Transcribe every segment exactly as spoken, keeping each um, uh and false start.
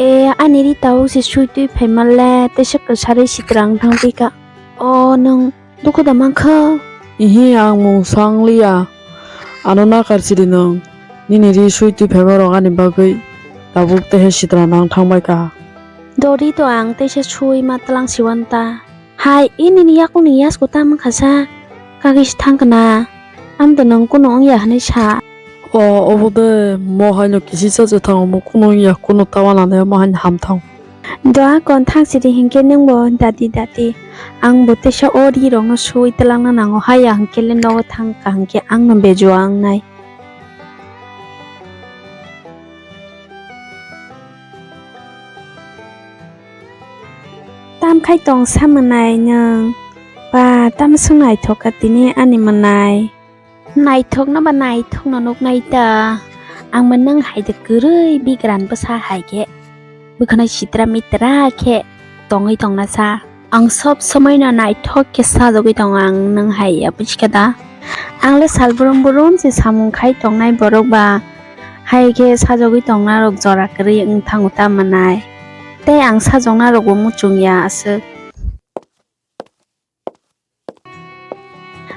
E, ani ri tabuk se sui twi phaima le, teisa kwsarwi sitra wng thang phi kha. O, nwng dukhu da man kha? Ihi, ang mung sangliya. Ano nakar sidi nwng. Nini ri sui twi phaima rok ani bagwi tabuk teisa sitra nang thang bai kha. Dori to ang teisa sui ma tlang siwan ta. Hai, e nini yakungni yasku tamo kha sa? Kagis thang kana? Amdo nwng kunu wngya hwnwi sa. O, obo de, mo haino kisisa se thango, mo kunu wngya, kunu tawana de, mo haino ham thango. Doa kon thang sidi hinkhe nwngbo dati dati. Ang bo teisa o ri rokno sui twlangna nango, haya hinkhe le nogo thang kha hinkhe angno bejua wngnai. Tam khai tong sa mwnai nwng? Ba, tam swng naithok kha tini ani mwnai. Naithok no ba naithok no nuknai ta. Ang ma nwng hai de kwrwi bigran bwsa hai khe. Bwkhanai sitra mitra khe tongwi tongna sa. Ang sob somoi no naithok khe sajagwi tongo ang nwng hai ya, buji kha da? Ang le sal brum brum se samung khai tongnai borok ba. Hai khe sajagwi tongna rok jora kwrwi wng thango ta mwnai. Tei ang sajokna rokbo muchung ya aswk.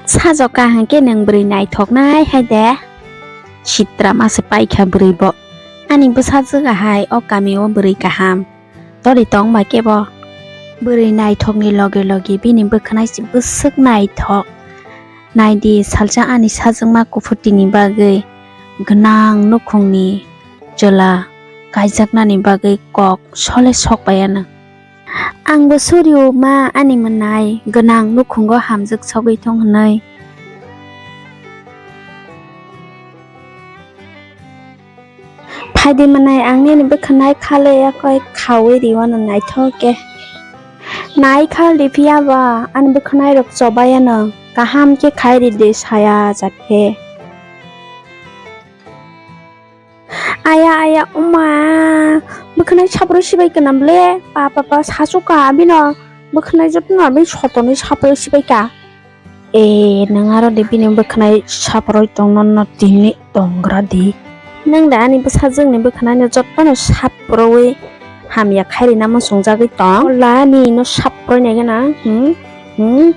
Sajok ka hinkhe nwng bwrwi naithoknai hai de. Sitra ma se paikha bwrwi bo. Ani bwsajwk ahai o kami o bwrwi kaham. Tori tong ba kebo. Bwrwi naithokni loge loge bini bwkhwnai se bwswk naithok. Naidi salsa ani sajwkma kuphutini bagwi gwnang nukhungni chwla kaijaknani bagwi kok sole sok bai anw. Angbo suri o ma ani mwnai gwnang nukhungo hamjwk sogwi thung hwnwi. Phaidi mwnai ang nini bwkhanai khale yakoi khaui riwano naithok khe. Nai khal di phiya ba ani bwkhanai rok chobai ano kaham khe khai ri di saya jak khe. Aya, aya, uma, bwkhanai saproi sibai kana ble, pa, pa, pa, sasu ka bino, bwkhanai jotono abini sotonwi saproi sibai ka. E, nwng aro de bini bwkhanai saproi tongno no tini tongra di. Nwng da ani bwsajwkni bwkhanai no jotono saproi hamya khairina muchungjagwi tong. Ola ani no saproi nai gana, hmm, hmm,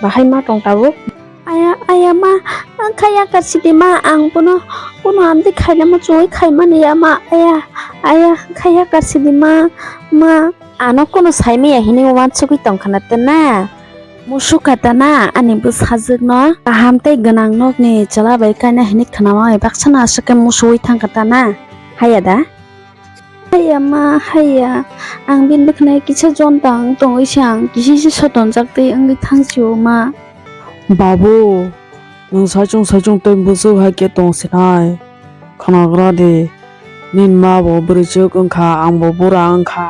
bahai ma tong tabuk. Aya, aya ma, ang kha yakar sidi ma, ang bono, bono amtwi khaina muchungwi khaimani ya ma, aya, aya, ang kha yakar sidi ma, ma. Ano kono saimaya hinwi uansugwi tongkha na tei na? Musukha ta na ani bwsajwkno kaham tei gwnang nokni chwla bai kaina hinwi khwnama bai baksa no aswk khe musuwi thangkha ta na? Haya da? Haya ma, haya. Ang bini bwkhanai kisa jontang tongwi se ang kisi se sotonjak tei wngwi thang sio ma. Babu, nwng saichung saichung tei bwswk hai khe tong sinai? Khwnagra di, nini ma bo bwrwichwk wngkha, ang bo bura wngkha.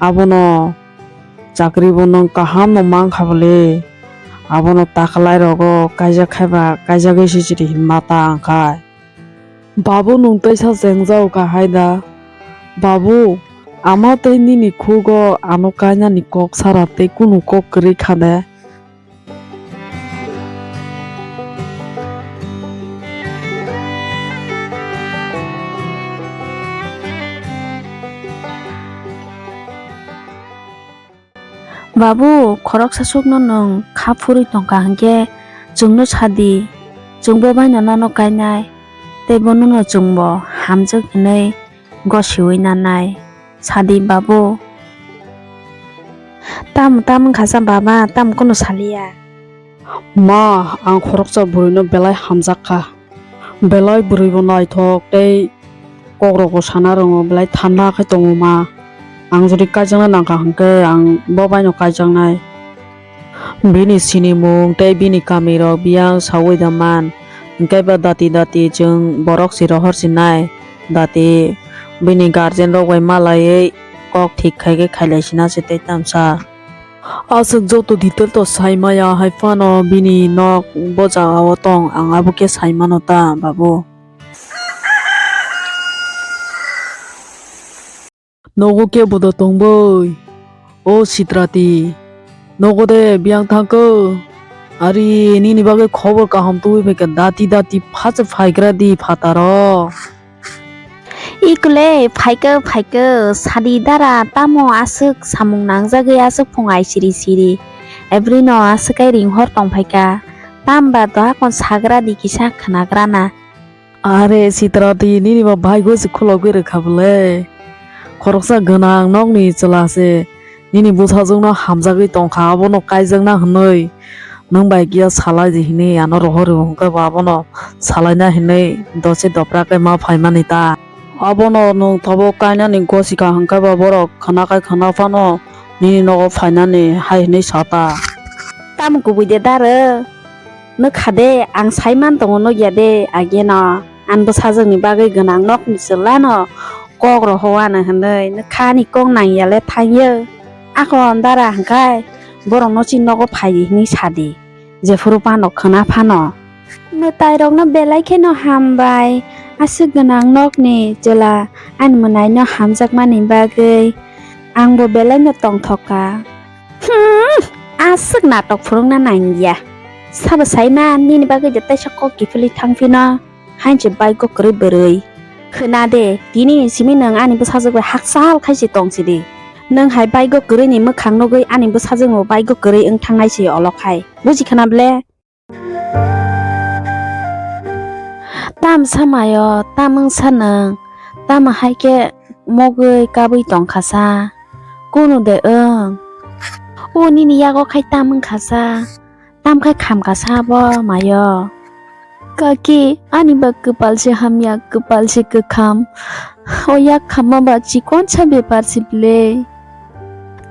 Abono chakri bo nwng kaham no mankha bole. Abono takhwlai rogo kaijak khai ba kaijagwi se chiri hinma ta wngkha. Babu, nwng teisa chengjao kahai da? Babu, ama tei nini khugo ano kainani kok sara tei kunu kok kwrwi kha de? Babu, khoroksa sukno nwng kha phurwi tongkha hinkhe chwngno sadi, chwngbo baino nono kainai, tei bonono chwngbo hamjwk hinwi gosiwi nanai. Sadi, babu. Tamo, tamo wngkha sa baba, tamo kono saliya. Ma, ang khoroksa bwrwino belai hamjak kha. Belai bwrwibo naithok tei kokrogo sana rwngo, belai thanda khe tongo ma. Ang jodi kaijakna nangkha hinkhe ang bo baino kaijaknai. Bini sinimung tei bini kamirok biyang saui da man. Hinkhe ba dati dati chwng borok si rohor sinai. Dati bini guardian rok bai malaiwi kok thik khai khe khailai sina se tei tamsa. Aswk joto detail to sai maya, hai phano bini nok bo jaga o tong, ang abo khe sai mano ta, babu. Nogo kebo da tong boi? O Sitrati, nogo de biyang thang kho? Ari, nini bagwi khobor kaham tubui bai kha, dati dati phacha phaigra di phataro. Ikule phaikhe phaikhe sadi dara tamo aswk samung nangjagwi aswk phung ai siri siri. Ebrino aswk kai ring hor tong phaikha. Tam ba doha kon sagra di kisa khwnagrana. Are Sitrati, nini ba baigo se khulogwi rwkha bwle. Khoroksa gwnang nokni chwla se nini bwsajwkno hamjagwi tongkha, abono kaijakna hwnwi nwng bai kiya salai di hwnwi ano rohor rw hwnkhe bo abono salaina hwnwi dose dopra khe ma phaimani ta. Abono nwng tabuk kainani gosikha hwnkhe bo borok khwnakhai khwna phano nini nogo phainani hai hwnwi sa ta. Tamo kubui de daro? Nukha de, ang saiman tongo nukya de, ageno. Ani bwsajwkni bagwi gwnang nokni chwlano kok rohowano hwnwi nukha ani kok nangya le thangyo. Akon dara hwnkhe borokno chini nogo phai di hwnwi sadi, jephuru phano khwna phano. Mwtairokno belai kheno hambai, aswk gwnang nokni chwla ani mwnaino hamjakmani bagwi. Angbo belaino tongthokka. Hmm, aswk natok phwrwngna nangya. Sabo saima nini bagwi de teisa kok kiphilwi thangphino, hainse baigo kwrwi bwrwi. Khwna de, tini simi nwng ani bwsajwk bai hakchal khai se tong sidi. Nwng hai baigo kwrwini mwkhang nugwi ani bwsajwkno baigo kwrwi wng thangnai se olo khai. Buji khwna ble? Tam samayo, tam wngsa nwng, tamo hai khe mogwi kabwi tongkha sa, kunu de wng? O nini yago khai tam wngkha sa, tam khai khamkha sa bo mayo. Kaki, ani ba kwpal se hamya, kwpal se kwkham. O yak khamma ba chikonsa bepar se ble.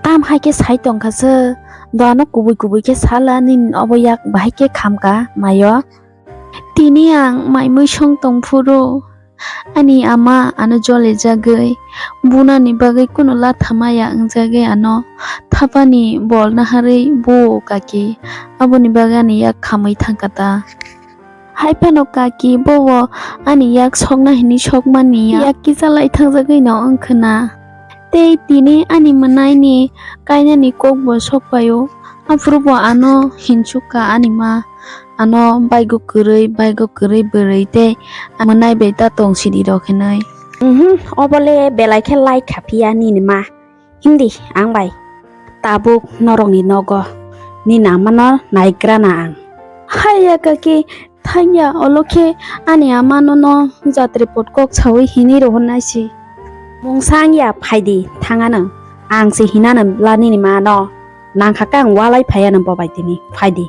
Tam hai khe sai tongkha se, doano kubui kubui khe sala nini obo yak bahai khe khamkha mayo. Tini ang mai mui song tong phuru, ani ama ano jole jagwi, bunani bagwi kuno latha maya wngjagwi ano thapani bol naharwi bo kaki, aboni bagwi ani yak khamwi thangkha ta. Hai phano kaki bobo ani yak sokna hwnwi sokmani ya. Yak kisa lai thangjagwi no wngkhwna. Tei tini ani mwnaini kainani kok bo sokpaio. Aphuru bo ano hinsukha ani ma. Ano baigo kwrwi, baigo kwrwi bwrwi tei mwnaino ta tong sidi rok hinwi. Mhm, obole belai khe lai kha phiya nini ma. Hindi, ang bai. Tabuk norokni nogo nini amano naigrana ang. Haiya kaki, thangya, olo khe ani amano no jatri pot kok sawi hinwi rohornai si. Mungsa wngya, phaidi, thangano. Ang se hinano bla nini mano. Nangkha khe ang walai phaiya no bobai tini, phaidi.